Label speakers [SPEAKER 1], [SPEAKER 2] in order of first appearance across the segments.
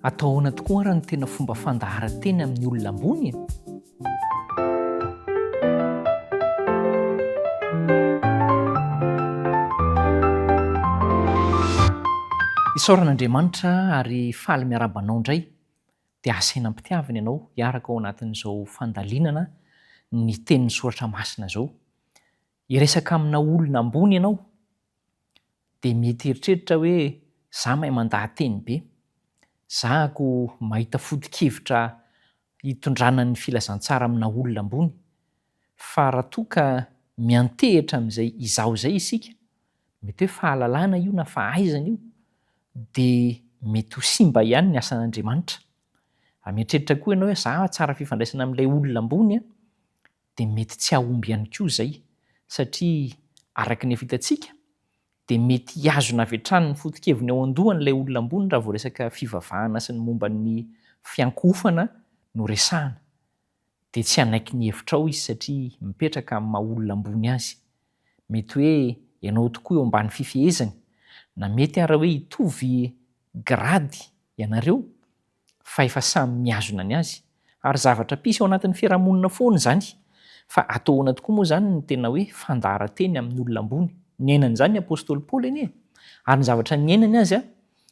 [SPEAKER 1] Atao ahoana tokoa ara no tena fomba fandaharan-teny amin'ny olona ambony e? Isaorana Andriamanitra ary faly miarahaba anao indray dia asaina am-pitiavana ianao hiaraka ao anatin'izao fandalinana ny tenin'ny soratra masina izao. Hiresaka amina olona ambony ianao dia mety hieritreritra hoe za mahay mandaha-teny be, za ko mahita foto-kevitra hitondrana ny filazantsara amina olona ambony, fa raha toa ka miantehitra amin'izay izaho izay isika, mety hoe fahalalana io na fahaizana io, dia mety ho simba ihany ny asan'Andriamanitra. Raha mieritreritra koa ianao hoe za tsara fifandraisana amin'ilay olona ambony an, dia mety tsy hahomby ihany koa izay satria araka ny efa hitantsika dia mety hihazona avy hatrany ny foto-keviny ao an-dohany ilay olona ambony raha vao resaka fivavahana sy ny momba ny fiankohofana no resahana. Dia tsy hanaiky ny hevitrao izy satria mipetraka amin'ny maha olona ambony azy. Mety hoe ianao tokoa eo ambany fifehezany na mety ara hoe hitovy grady ianareo fa efa samy mihazona ny azy. Ary zavatra pisy ao anatin'ny fiarahamonina foana izany. Fa atao ahoana tokoa moa izany ny tena hoe fandaharan-teny amin'ny olona ambony? Niaina an'izany ny apostoly Paoly anie e! Ary ny zavatra niainany aza,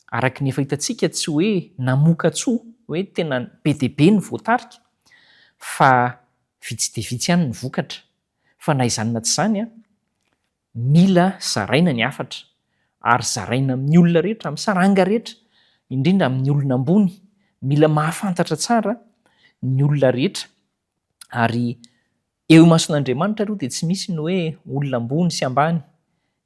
[SPEAKER 1] araka ny efa hitantsika, tsy hoe namoka-tsoa, hoe tena be dia be ny voatarika, fa vitsy dia vitsy ihany ny vokatra. Fa na izany na tsy izany an, Mila zaraina ny hafatra, ary zaraina amin'ny olona rehetra, amin'ny saranga rehetra, indrindra amin'ny olona ambony. Mila mahafantatra tsara ny olona rehetra, ary eo imason'Andriamanitra aloha dia tsy misy ny hoe olona ambony sy ambany,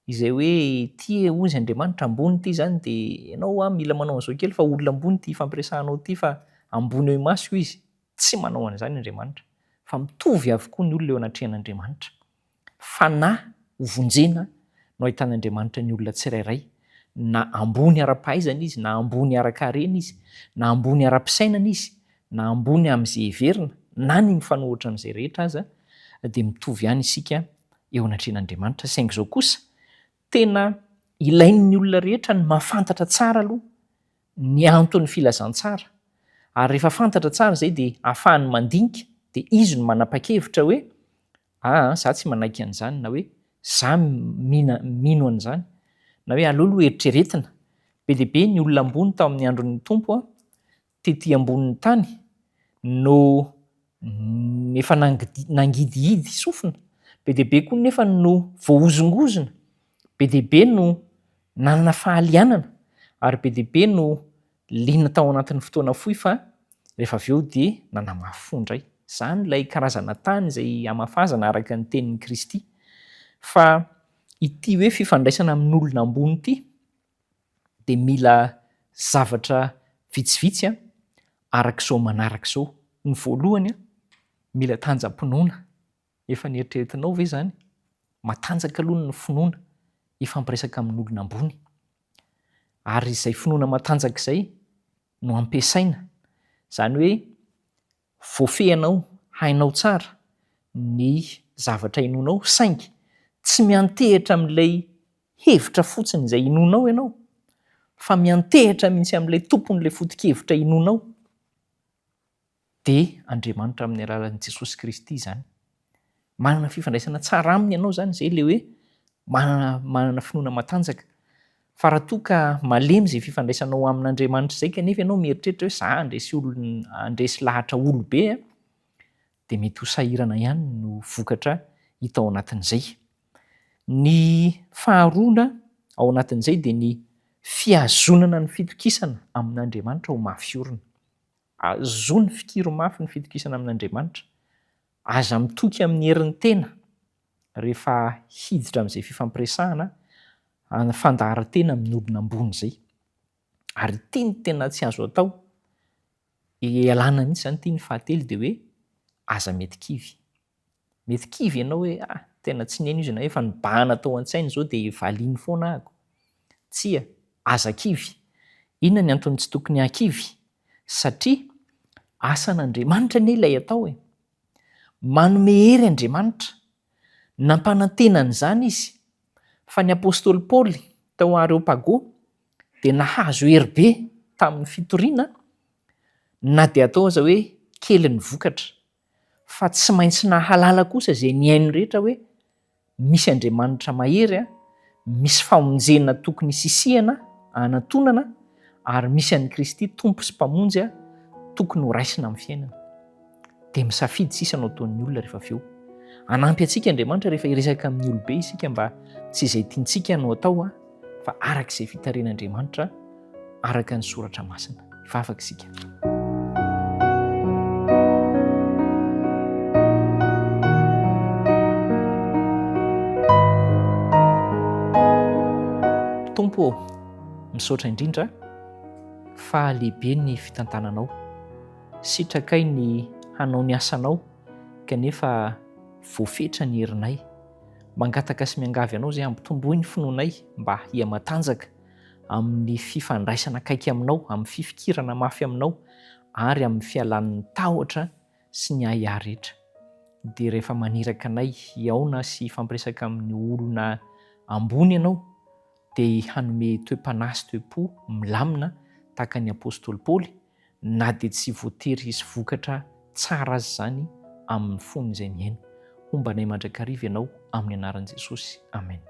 [SPEAKER 1] izay hoe ity e hozy Andriamanitra ambony ity izany dia ianao hoa mila manao an'izao kely fa olona ambony ity ifampiresahanao ity fa ambony eo imasoko izy. Tsy manao an'izany Andriamanitra, fa mitovy avokoa ny olona eo anatrehan'Andriamanitra. Fanahy ho vonjena no ahitan'Andriamanitra ny olona tsirairay, na ambony ara-pahaizana izy, na ambony ara-karena izy, na ambony ara-pisainana izy, na ambony amin'izay heverina, na ny mifanohitra amin'izay rehetra aza, dia mitovy ihany isika eo anatrehan'Andriamanitra. Saingy izao kosa, tena ilain'ny olona rehetra ny mahafantatra tsara aloha ny anton'ny filazantsara, ary rehefa fantatra tsara izay dia ahafahany mandinika, dia izy no manapa-kevitra hoe aa za tsy manaiky an'izany na hoe za mina mino an'izany na hoe aleo aloha eritreretina. Be dia be ny olona ambony tao amin'ny andron'ny Tompo tety ambonin'ny tany no efa nangidihidy sofina, be dia be koa nefa no voahozongozona, be dia be no nanana fahalianana ary be dia be no liana tao anatin'ny fotoana fohy fa rehefa avy eo dia nanamafy fo indray. Izany ilay karazana tany izay hamafazana araka ny tenin'i Kristy. Fa ity hoe fifandraisana amin'olona ambony ity dia mila zavatra vitsivitsy araka izao manaraka izao. Ny voalohany, mila tanjam-pinoana. Efa neritreretinao ve izany? Matanjaka aloha ny finoana hifampiresaka amin'olona ambony. Ary izay finoana matanjaka izay no ampiasaina. Izany hoe voafehinao, hainao tsara ny zavatra inoanao saingy tsy miantehitra amin'ilay hevitra fotsiny izay inoanao ianao fa miantehitra mihitsy amin'ilay tompon'ilay foto-kevitra inoanao. Dia Andriamanitra amin'ny alalan'i Jesosy Kristy izany. Manana fifandraisana tsara aminy ianao izany, izay ilay hoe manana manana finoana matanjaka. Fa raha toa ka malemy izay fifandraisanao amin'Andriamanitra izay kanefa ianao mieritreritra hoe za handresy olona handresy lahatra olobe a, dia mety ho sahirana ihany no vokatra hita ao anatin'izay. Ny faharoa ao anatin'izay dia ny fihazonana ny fitokisana amin'Andriamanitra ho mafy orina. Azony fikiro mafy ny fitokisana amin'Andriamanitra. Aza mitoky amin'ny herin'ny tena rehefa hiditra amin'izay fifampiresahana fandaharan-tena amin'ny olona ambony izay. Ary ity no tena tsy azo atao, ialana mihitsy izany ity ny fahatelo dia hoe aza mety kivy. Mety kivy ianao hoe ah, tena tsy nihaino izy na efa nibahana tao an-tsainy izao dia valiany foana ahako. Tsia, aza kivy. Inona ny antony tsy tokony hahakivy? Satria asan'Andriamanitra anie ilay atao e! Manome hery Andriamanitra. Nampanantena an'izany Izy. Fa ny apostoly Paoly tao Areopago dia nahazo hery be tamin'ny fitoriana. Na dia atao aza hoe kely ny vokatra, fa tsy maintsy nahalala kosa izay nihaino rehetra hoe misy Andriamanitra mahery, misy famonjena tokony hisisihana, hanantonana, ary misy an'i Kristy Tompo sy Mpamonjy tokony horaisina amin'ny fiainana. Dia misafidy sisa no ataon'ny olona rehefa avy eo. Hanampy antsika Andriamanitra rehefa hiresaka amin'ny olobe isika mba tsy izay tiantsika no atao fa araka izay fitarihan'Andriamanitra araka ny soratra masina. Hivavaka isika. Tompo ô, misaotra indrindra fa lehibe ny fitantananao. Sitrakay ny hanao ny asanao kanefa voafetra ny herinay. Mangataka sy miangavy anao izay hampitomboy ny finoanay mba hihamatanjaka amin'ny fifandraisana akaiky aminao, amin'ny fifikirana mafy aminao ary amin'ny fialan'ny tahotra sy ny ahiahy rehetra. Dia rehefa maniraka anay hihaona sy hifampiresaka amin'ny olona ambony ianao dia hanome toe-panahy sy toe-po milamina tahaka ny apostoly Paoly na dia tsy voatery hisy vokatra tsara aza izany amin'ny fon'izay mihaino. Homba anay mandrakariva Ianao, amin'ny anaran'i Jesosy. Amen.